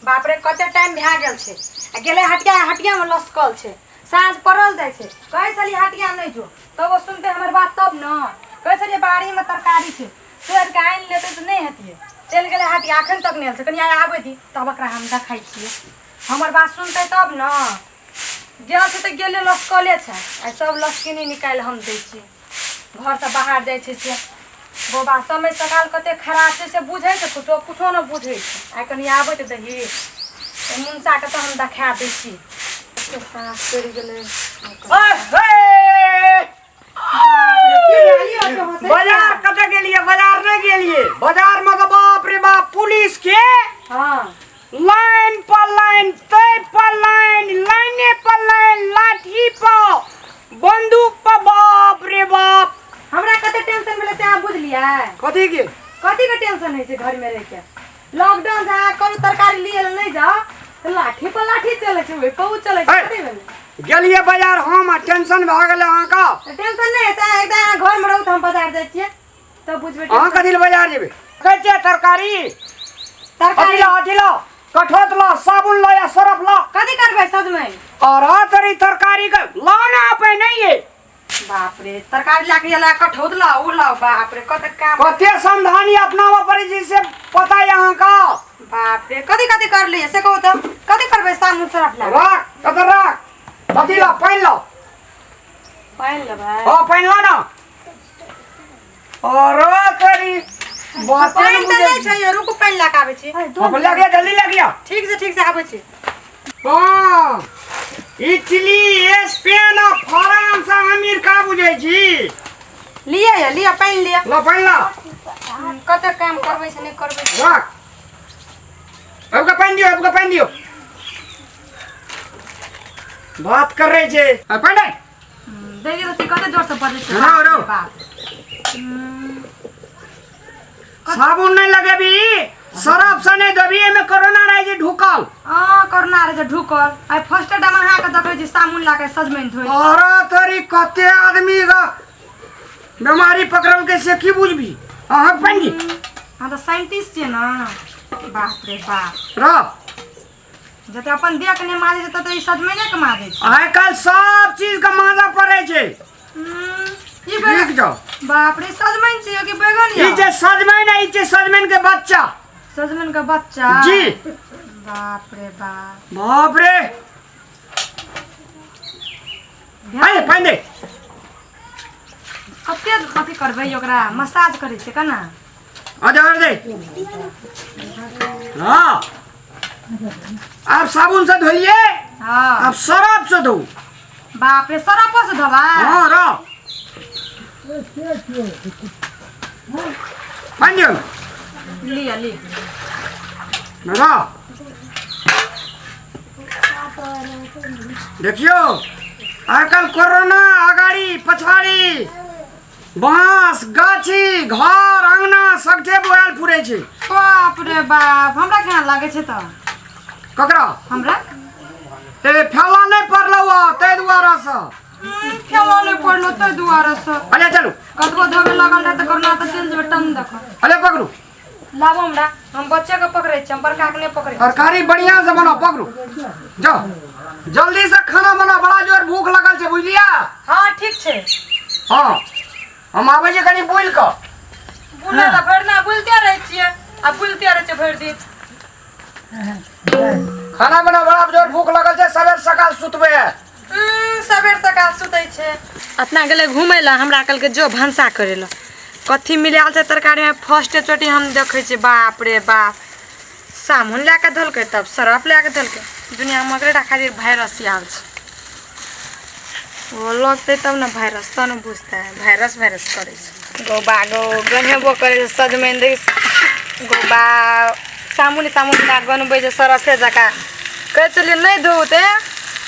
बाप रे, कते टाइम भए गेल छै आ गेलै हटिया, हटियामे लसकल छै। साँझ पड़ल जाइ छै। कहै छलियै हटिया नहि जो, तब ओ सुनतै हमर बात तब ने। कहै छलियै बाड़ीमे तरकारी छै, तोड़ि कऽ आनि लेतै तऽ नहि हेतियै। चलि गेलै हटिया, एखन तक नहि आयल छै। कनि आइ आबै दी, तब ओकरा हम देखै छियै। हमर बात सुनतै तब ने। गेल छै तऽ गेले, लसकले छै। आइ सब लसकिनी निकालि हम दै छियै। घरसँ बाहर जाइ छै से बाबा, समय सकाल कते खराब छै से बुझै छै? कुछो कुछो नहि बुझै छै। आइ कनि आबै तऽ दही एहि मुनसाके, तऽ हम देखा दै छी। कते साँस पड़ि गेलै। बाजार कतऽ गेलियै? बाजार नहि गेलियै। बाजार में तऽ बाप रे बाप, पुलिस के लाइन पर लाइन, तै पर लाइन, लाइने पर लाइन, लाठी पर, बंदूक पर, बाप रे बाप। हमरा कते टेंशन भेलै से अहाँ बुझलियै? कथी के? कथी के टेंशन होइ छै घरमे रहि के? लॉकडाउन से अहाँ कोनो तरकारी लिए लए नहि जाओ तऽ लाठी पर लाठी चलै छै, ओहि पर ओ चलै छै। हे! कथी भेलै? गेलियै बाजार हम आ टेंशन भए गेलै अहाँके। तऽ टेंशन नहि हेतै। एकदा अहाँ घरमे रहू तऽ हम बाजार जाइ छियै, तब बुझबै। अहाँ कथी लए बाजार जेबै? कहै छियै तरकारी। तरकारी। अथी ला, अथी ला, कठौत ला, साबुन ला या सरफ ला। कथी करबै सजमनि? और तरी तरकारी के ला ना पे नहीं है। बाप रे, तरकारी ला के ला, कठौत ला, उ ला, बाप रे, कते काम। कते सावधानी अपनाबऽ पड़ै छै से पता है अहाँके? बाप रे, कथी कथी कर लिए से कहू तऽ। कथी करबै साबुन सरफ ला? राख, कतऽ राख। अथी ला, पानि ला। पानि लेबै? हाँ, पानि ला ना। अरे तेरी बाते पानि नहि तऽ बुझै नहि छै यौ, रुकू, पानि लए कऽ आबै छी। छी। लग गया, जल्दी लग गया। ठीक से, ठीक से आबै छी। हाँ, इटली, स्पेन आ फ्रांस आ अमेरिका बुझै छी। लिअ यौ, लिअ, पानि लिअ। ला, पानि ला। कते काम करबै छै, नहि करबै छै। राख, अबके पानि दियौ, अबके पानि दियौ। बात कर रहे छे। आ, पानि दे। देखियौ तऽ कते जोरसँ बजै छै। रहो, रहो। बाप। साबुन नहीं लगेबी, सरफ से नहीं धोबी, एमे कोरोना रहे छै ढुकल। आ कोरोना रहै छै ढुकल। आइ फर्स्ट टाइम अहाँके देखै छी साबुन लए कऽ सजमनि धोइ। अरे तोरी, कते आदमी के बीमारी पकड़ल के से की बुझबी? अहाँ पानि अहाँ तऽ साइंटिस्ट छियै ने। बाप रे बाप। रह। जते अपन देह के नहि माजै छै, तते ई सजमैने के माजै छै। आइ काल्हि सब चीज के माजा पड़ै छै। ई बैगन। रुकि जाओ। बाप रे, सजमैन छै कि बैगन? ई यऽ जे सजमैन है, ई छै सजमैन के बच्चा। सजमैन के बच्चा? जी। बाप रे बाप। बाप रे। आइ पानि दे। कते अथी करबै ओकरा, मसाज करै छै केना? आ जा दे। हाँ, आब साबुन से धोइए। आब सरफ से धो। बाप रे, सरफो से धोबा? हाँ, रह, पानि दियौ। लिअ, लिअ। रह, देखियौ, आइ काल्हि कोरोना अगाडि पछाडि बाँस गाछी घर अङ्गना सगठे बोआल फुरै छै। बाप रे बाप, हमरा केना लागै छै तऽ? ककरा? हमरा। ए, फैला नहि पड़लौ हँ ताहि दुआरे से। फैला नहि पड़लो ताहि दुआरे से। अरे चलू। कतबो धोबे लगल रहै तऽ कोरोना तऽ चलि जेबै टन दऽ कऽ। अरे पकड़ू। लाबो हमरा, हम बच्चे के पकड़ै छी, हम बड़का के नहि पकड़ै छी। तरकारी बढ़िया से बनाओ। पकड़ू, जाओ, जल्दी से खाना बनाओ, बड़ा जोर भूख लगल छै, बुझलियै? हँ, ठीक छै। हँ, हम आबै छी कनि बुलि कऽ। बुलै तऽ भरि दिना बुलिते रहै छियै आ बुलिते रहै छियै भरि दिन। खाना बनाओ, बड़ा जोर भूख लगल छै, सबेर सकाल सुतबै है। सबेर सकाल सुतै छै। अपना गेलै घुमै लए, हमरा कहलकै जो भनसा करै लए। कथी मिलायल छै तरकारीमे, फर्स्टे चोटी हम देखै छियै। बाप रे बाप, साबुन लए कऽ धोलकै, तब सरफ लए कऽ धोलकै। दुनिआँमे ओकरे टा खातिर वायरस आयल छै। ओ लगतै तब ने वायरस, तब ने बुझतै। वायरस वायरस करै छै। गौ बा गौ, गन्हेबो करै छै सजमनि। देख गौ बा, साबुन साबुन लए गनबै छै सरफे जकाँ। कहै छलियै नहि धोते,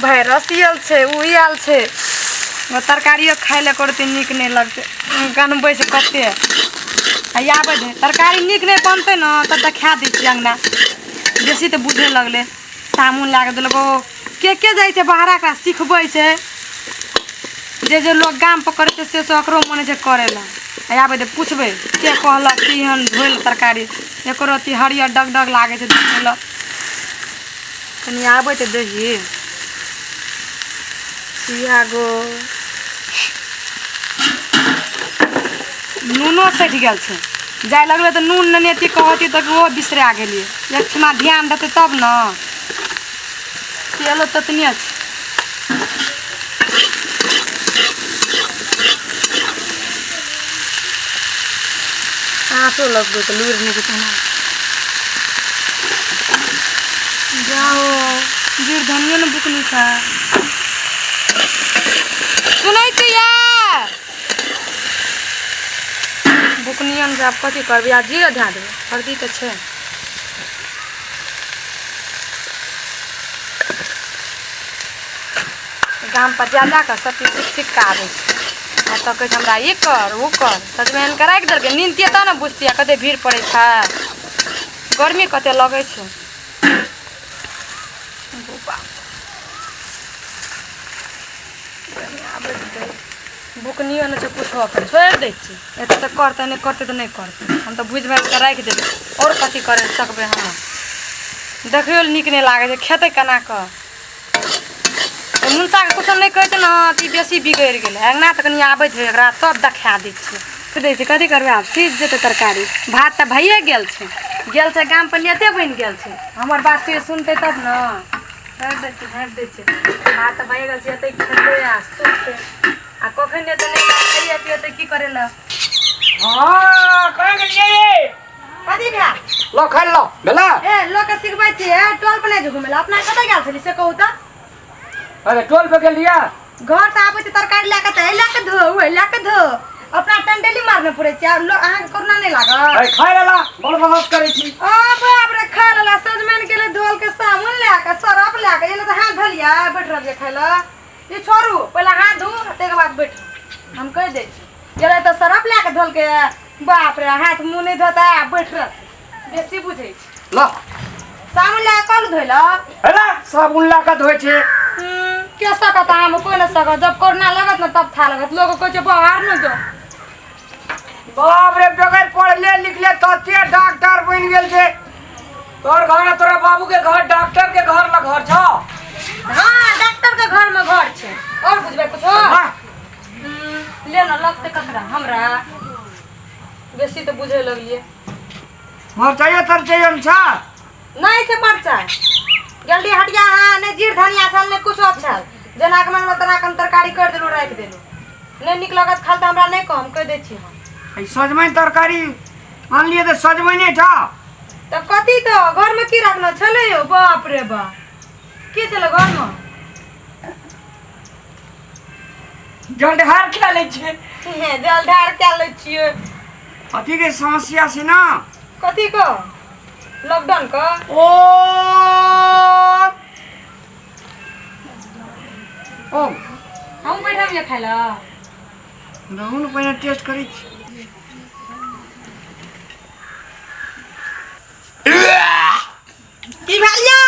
वायरस आयल छै, ओ आयल छै। तरकारियो खाय लए करतै नीक नहि लगतै। गनबै छै कते। आ आबै छै तरकारी नीक नहि बनतै ने तब देखा दै छियै अङ्गना। बेसी तऽ बुझै लगलै। साबुन लए कऽ देलको। के के जाइ छै बाहर, एकरा सिखबै छै। जे जे लोक गामपर करै छै से सब ओकरो मन होइ छै करै लए। आ आबै तऽ पुछबै के कहलक कि एहन धोइल तरकारी, एको रत्ती हरियर डग डग लागै छै देखै लए। कनि आबै तऽ दही सिया गो नूनो सठि गेल छै जाय लगलै तऽ नून नेने अथी कहती तऽ ओहो बिसरा गेलियै एकठिमा ध्यान देतै तब ने तेलो ततने छै आँटो लगबै तऽ लुरि नहि छै तेना जाओ जीर धनियो ने बुकनी छै सुनै छियै बुकनियन से आब कथी करबै आ जीरो धए देबै हरदी तऽ छै गाम पर जा जा कऽ सब चीज सीख सीख कऽ आबै छै आ तऽ कहै छै हमरा ई कर ओ कर सजमनि के राखि देलकै नींद तब ने बुझतियै कते भीड़ पड़ै छै गर्मी कते लगै छै बुकनियो नहि छै किछो अपन छोड़ि दै छियै एते तऽ करतै नहि करतै तऽ नहि करतै हम तऽ बुझि भाझि कऽ राखि देबै आओर कथी करि सकबै हम देखैयो लए नीक नहि लागै छै खेतै केना कऽ मुनसाके किछो नहि कहै छै ने तऽ ई बेसी बिगड़ि गेलै अङ्गना तऽ कनि आबै छै एकरा तब देखा दै छियै दै छै कथी करबै आब सीझ जेतै तरकारी भात तऽ भइए गेल छै गेल छै गाम पर नेते बनि गेल छै हमर बात कोइ सुनतै तब ने भरि दै छै भरि दै छै भात तऽ भइए गेल छै एतै खेतै आ सुततै आ कखन एतै नहि खाइए पियतै की करै लए हँ कहाँ गेलियै रे कथी भेल लो खाइ लो भेला ए लोक के सिखबै छियै टोल पर नहि जो घुमै लए अपना कतऽ गेल छली से कहू तऽ अरे टोल पे गेलियै घर से आबै छै तरकारी लए कऽ तऽ एहि लए कऽ धो ओहि लए कऽ धो अपना टंडेली मारने पड़ै छै आर लोक अहाँके करुणा नहि लागत अरे खाइ लेला बड़ बहस करै छी ओ बाप रे खा लेला सजमनि के लिए धोल के साबुन लए कऽ सरफ लए कऽ एने तऽ हाथ धोलियै बैठ रहलियै खाय लए ई छोड़ू पहिले हाथ धो ताहिके बाद बैठू हम कहि दै छी गेलै तऽ सरफ लए कऽ धोलकै बाप रे हाथ मुँह नहि धोता आ बैठ रहतै बेसी बुझै छै ल साबुन लए कऽ कल धोइल हेला साबुन ला कऽ धोइ छै के सकत हम कोइ नहि सकत जब कोरोना लगत ने तब था लगत लोग कहै छै बाहर न जाओ बाप रे बगैर पढ़ले लिखले तते डॉक्टर बनि गेल छै तोहर घर आ तोरा बाबू के घर डॉक्टर के घर ला घर छौ हाँ डॉक्टर के घर में घर छै और बुझबै कुछो वाह ले न लगतै ककरा हमरा बेसी तऽ बुझै लगलियै मरचाइयो तरचाइयो ने छा नहि छै मरचाइ जल्दी हटिया अहाँ नहि जीर धनिया छल नहि कुछो छल जेना के मन तेना के हम तरकारी करि देलहुँ राखि देलहुँ नहि नीक लगत खाल तऽ हमरा नहि कहब हम कहि दै छी हम ई सजमनि तरकारी आनलियै तऽ सजमनि छा तऽ कथी तऽ घरमे की राखने छलै यौ बाप रे बाप की छलै घरमे जलढार खा लै छियै हे जलधार कए लै छियै अथी के समस्या छै ने कथी के लॉकडाउन के ओ ओ हम बैठब ये खाय लए रहू ने पहिने टेस्ट करै छी की भेल यौ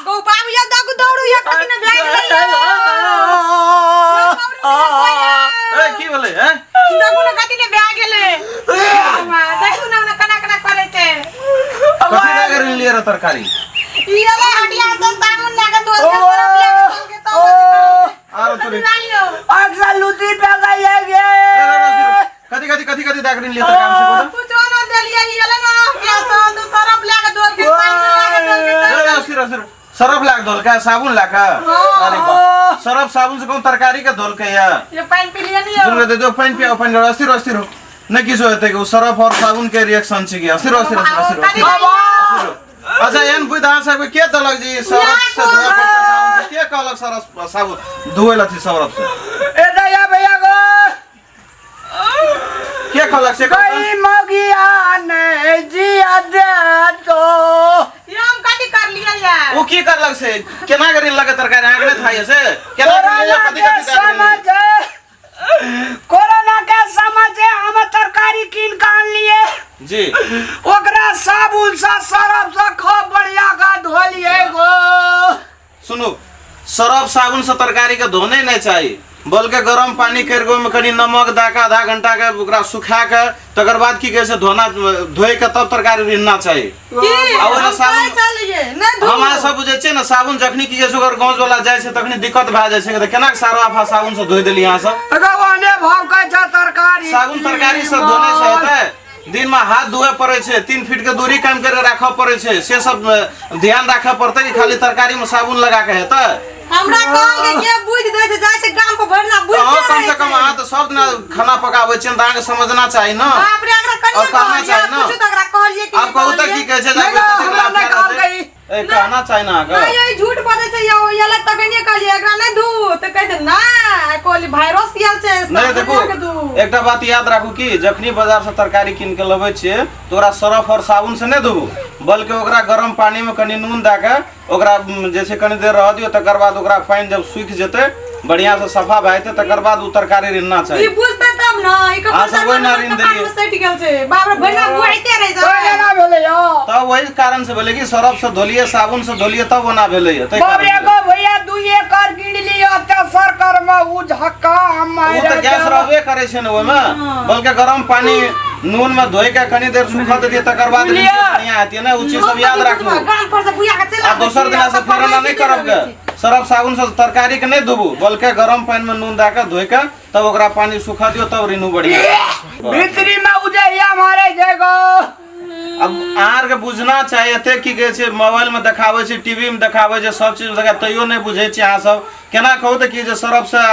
गौ बाबू यौ दगु दौड़ू यौ कथी ने भए गेलै यौ ए की भेलै हैं दगु ने कथी ने भए गेलै देखू ने केना केना करै छै कथी लए कऽ लिए रह तरकारी ई एलै हटिया से साबुन लए कऽ धोल के सरफ लए कऽ धोल के तब आरो तोरी अक्सर लुटी पे गई है गे कथी कथी कथी कथी दए कऽ लिए तरकारी से बोलो कुछो न देलियै ई एलै ने हटिया से तो सरफ लए कऽ धोल के साबुन लए कऽ धोल के ए, अस्थिर अस्थिर सरफ ला के धोलकै साबुन ला के अरे बाप सरफ साबुन से कौन तरकारी के धोलकै या ये पानि पी लिअ ने यौ सुन दे दो पानि पिया पानि अस्थिर अस्थिर हो नहीं किछो हेतै ओ सरफ और साबुन के रिएक्शन छै कि अस्थिर अस्थिर अस्थिर अस्थिर अस्थिर हो। अच्छा एहन बुद्धि अहाँ सबके के देलक जे ई सरफ से धोए पड़तै साबुन से के कहलक सरफ साबुन धोए लथी सरफ से ए दया भैया गो के कहलक से कहू गई मगिया ने जिया दे तो ये हम कथी कर लियै यार ओ की करलक से केना करी लगे तरकारी अहाँके नहि थाइए से केना करी कोरोना कथी के कथी दए समझ देलियै? कोरोना के समझ हम तरकारी कीन के आनलिए जी ओकरा साबुन से सरफ से खूब बढ़िया का धोलिए गो सुनू सरफ साबुन से तरकारी के धोने नहीं चाही बल्कि गरम पानी करि के ओहिमे कनि नमक दए के आधा घंटा के ओकरा सुखा के तकर बाद की कहै छै धोना धोए के तब तरकारी रिन्हना चाही की आ ओहिमे हम साबुन कहै छलियै नहि धो हम अहाँ सब बुझै छियै ने साबुन जखनी की कहै छै ओकर गौज वाला जाइ छै तखनी दिक्कत भए जाइ छै तऽ केना के सारा साबुन से धोइ देली अहाँ सब अगर ओहने भाव कहै छै तरकारी साबुन तरकारी सब धोने से हेतै दिन में हाथ धोए पड़े छै 3 फीट के दूरी कायम करके राखऽ पड़े छै से सब ध्यान राखऽ पड़तै कि खाली तरकारी में साबुन लगा के हेतै हमरा कहल के के बुझ दे छै जाइ छै गाम पर भरना बुझ अहाँ कम से कम अहाँ तऽ सब दिना खाना पकाबै छियै तऽ अहाँके समझना चाही ने बाप रे एकरा कनिया और कहना कहलियै चाही ने। पूछू तऽ एकरा कहलियै कि आब कहू तऽ की कहै छै नहि, नहि, हमरा नहि कहलकै ई। ए कहना चाही ने अहाँके नहीं ये झूठ बजै छै यौ ये लग तखनिये कहलियै एकरा नहि धू तऽ कहै छै नहि कहली वायरस आयल छै नहीं साबुन देखू लगा के धू एकटा बात याद राखू कि जखनी बाजार से तरकारी कीन के लबै छियै तऽ ओकरा सरफ और साबुन से नहि धोबू बल्कि ओकरा गरम पानी में कनि नून दए के ओकरा जे छै कनि देर रह दियौ तकर बाद ओकरा पानि जब सूखि जेतै बढ़िया से सफा भए जेतै तकर बाद ओ तरकारी रिन्ना ई चाही बुझतै तब न ई अहाँ कपड़ा सब ओहिना ऋण देलियै। में सटि गेल छै बाप रे भैया बुआइते रहि तो जाय एना भेलै यौ तब वही कारण से भेलै कि सरफ से धोलियै साबुन से धोलियै तब ओना भेलै ताहि बाप रे कारण गो भैया दू एकड़ गिन लियो ते सरकार में उ झक्का हम ओ तऽ गैस रहबे करै छै ने ओहिमे बल्कि गरम पानी नून में धोइ के कनी देर सूखा देतियै तकर बाद बुझलियै? बढ़िया हेतियै ने ओ चीज सब याद राखू गाम पर से बुआ के चलि आ दोसर दिना से फेर एना नहि करब के सरफ साबुन से तरकारी के नहि धोबू बल्कि गरम पानि में नून दए के धोइ के तब ओकरा पानी सूखा दियौ तब रिनू बढ़िया भीतरी में उजैया मारे जेगो अब अहाँ के बुझना चाही एते की कहै छै मोबाइल में देखाबै छै टीवी में देखाबै छै सब चीज देखा तैयो नहि बुझै छी अहाँ सब केना कहू तऽ की जे सरफ से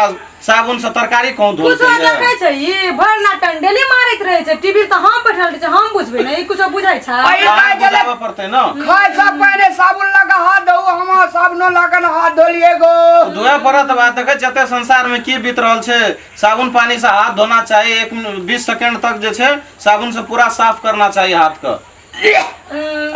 साबुन से तरकारी कहूँ धोल कुछो देखै छै ई भर ना टंडेली मारैत रहै छै टीवी तऽ हम बैठल रहै छै हम बुझबै ने ई कुछो बुझै छै अरे अहाँके बुझाबऽ पड़तै ने खाय से पहले साबुन लगा हाथ धो हम साबुनो लगा के हाथ धो लिए गो धोए पड़त बात देखै जते संसार में की बीत रहल छै साबुन पानी से हाथ धोना चाही एक 20 सेकंड तक जे छै साबुन से पूरा साफ करना चाही हाथ के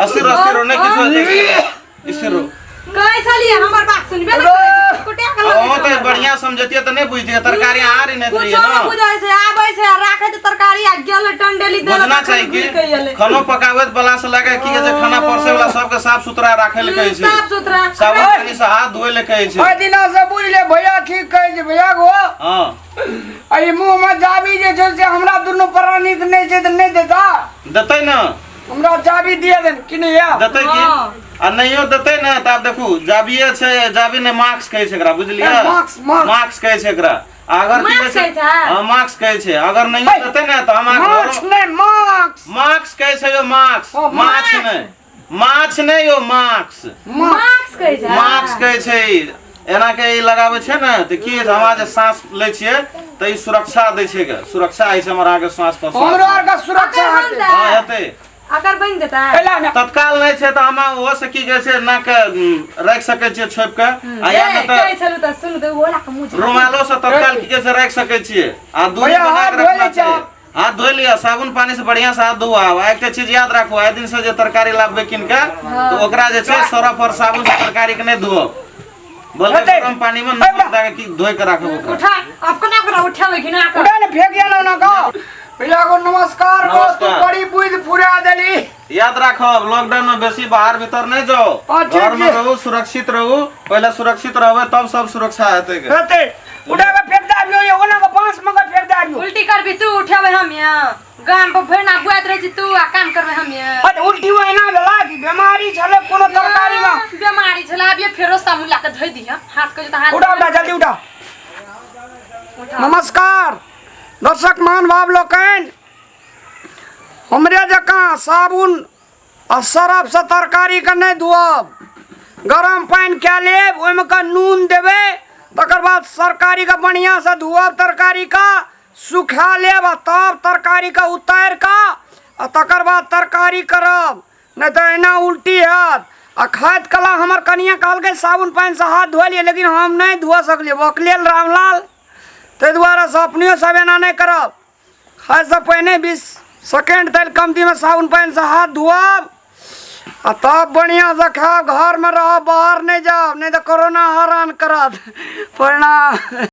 अस्थिर अस्थिर नहि किछु हेतै स्थिर रहू कहै छलियै हमर बात सुनबे नहि करै छै कुटिया के लगै अहाँ छै तऽ हमर बढ़िया समझतियै तऽ नहि बुझतियै तरकारी अहाँ नहि कुछो रहियै नहि ने बुझै छै आबै छै आ राखै छै तरकारी आ गेल टंडेली देलक बुझना चाही घुरि कि के एलै खानो पकाबै वाला से लगे की कहै छै खाना परसे वाला सबके साफ सुथरा राखै लए कहै छै साफ सुथरा साबुन पानी से हाथ धोए लए कहै छै ओहि दिना से बुझ ले भैया ठीक कहै छै भैया गो हँ एहि मुँह मे जाबी जे छै से हमरा दुनू प्राणीके नहि छै तऽ नहि देता देतै ने हमरा चाबी दिए देन कि नहीं या देतै की हाँ। आ नहियो देतै ने तऽ आब देखू जाबिये छै जाबी ने मास्क कहै छै एकरा बुझलियै ए, मास्क, मास्क। मास्क कहै छै एकरा आ अगर की मास्क कहै छै कहै छै? हँ मास्क कहै छै अगर नहियो हे, देतै ने तऽ हम अहाँके माछ घरो नहीं मास्क मास्क कहै छै यौ मास्क हँ, माछ नहि माछ नहि यौ मास्क मास्क कहै छै मास्क कहै छै ई। एना के ई लगाबै छै ने तऽ की होइ छै हमरा जे साँस लै छियै तऽ ई सुरक्षा दै छै गे सुरक्षा होइ छै हमर अहाँके श्वास प्रश्वास हमरो आर के सुरक्षा अगर हेतै बनतै हँ हेतै अगर बनि जेतै एला ने तत्काल नहि छै तऽ हम ओहो से की कहै छै नाक के राखि सकै छियै छोपि के आ या ए, नहि तऽ कहै छलहुँ तऽ सुन तऽ ओला के मुँह रुमालो से तत्काल की कहै छै राखि सकै छियै आ दूरी भैया, बना हाथ के धोइ रखना लै छै छै। हाथ धोइ लिअ साबुन पानी से बढ़िया से हाथ धोआब आ एकटा चीज याद राखू आइ दिन से जे तरकारी लाबबै कीन के तऽ ओकरा जे छै सरफ और साबुन से तरकारी के नहि धोअब बल्कि हेतै। गरम पानी में नमक दए के की धोइ के राखब ओकरा उठा अब कोना ओकरा उठाबै कि ना उठा ने फेंक गेलो ना गो भैया को नमस्कार गो तू नमस्कार। बड़ी बुद्धि फुरा देली याद राखब लॉकडाउन में बेसी बाहर भीतर नहीं जाओ हाँ, ठीक घर में छै। रहू सुरक्षित रहू पहले सुरक्षित रहबै तब सब सुरक्षा हेतै गे। हेतै उठा के फेंक दाबियो ये ओना के बांस में के फेंक दाबियो उल्टी करबी तू उठेबै हम यहाँ गाम पर भरि ना बुआइत रहै छी तू आ काम करबै हम यहाँ अरे उल्टी ओहिना भेला कि बीमारी छलै कोनो तरकारी में बेमारी छलै आब फेरो साबुन ला के धोइ दिह हाथ के तऽ हाथ उठा उठा जल्दी उठा नमस्कार दर्शक महानुभाव लोकनि हमरे जकाँ साबुन आ सरफसँ तरकारीके नहि धोअब गरम पानि कए लेब ओहिमे के नून देबै तकर बाद तरकारीके बढ़िआँसँ धोअब तरकारीके सुखा लेब आ तब तरकारीके उतारि कऽ आ तकर बाद तरकारी करब नहि तऽ एना उल्टी हैत आ खाइत कला हमर कनियाँ कहलकै साबुन पानिसँ हाथ धोए लिअ लेकिन हम नहि धोअ सकलियै बकलेल रामलाल ताहि दुआरे से अपनियो सब एना नहि करब खाइसँ पहिने 20 सेकेंड तक कमतीमे साबुन पानिसँ हाथ धोअब आ तब बढ़िआँसँ खायब घरमे रहब बाहर नहि जायब नहि तऽ कोरोना हरान करत प्रणाम।